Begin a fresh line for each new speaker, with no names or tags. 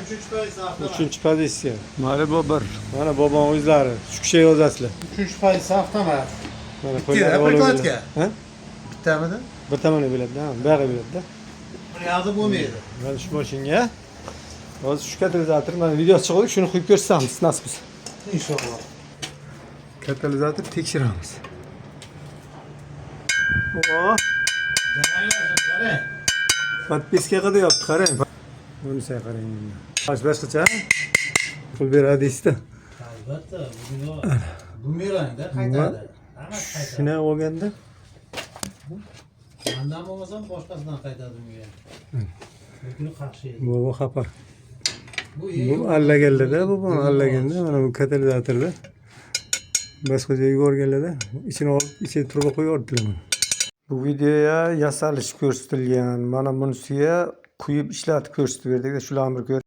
Uchinchi pozitsiya avtomat.
Uchinchi pozitsiya. Mana bu bir. Mana bobom o'zlari. Shu kishiga yozasizlar.
Uchinchi pozitsiya avtomat.
Mana
Bitta
qo'ylari olib
прокладка.
Ha?
Bittamidi?
Bir tomoni bo'ladi, ha, buyog'i bo'ladi.
Buni yozib bo'lmaydi.
Mana shu mashinga hozir shu katalizator mana video chiqdik, shuni qo'yib ko'rsatamiz, nasib bo'lsa.
Inshaalloh.
Katalizator tekshiramiz. O,
Qarang.
Подписка qilyapti, qarang. Bunisi qarang. Boshqacha pul beradi deysizda.
Albatta, bugun bumerangda qaytadi. Hammasi qaytadi.
Shuni olganda
Mandan bo'lmasam boshqasidan qaytadi bunga. Bu kuni qarshi edi.
bobo xafa.
Bu
Bu allaganlarda, bu buni allaganda mana bu katalizatorda boshqa joyga yuborganlarda ichini olib, ichiga truba qo'yib yubordilar mana. Bu videoya yasalish ko'rsatilgan. Mana bunisiga quyib ishlatib ko'rsatib berdik. Shularni bir ko'r.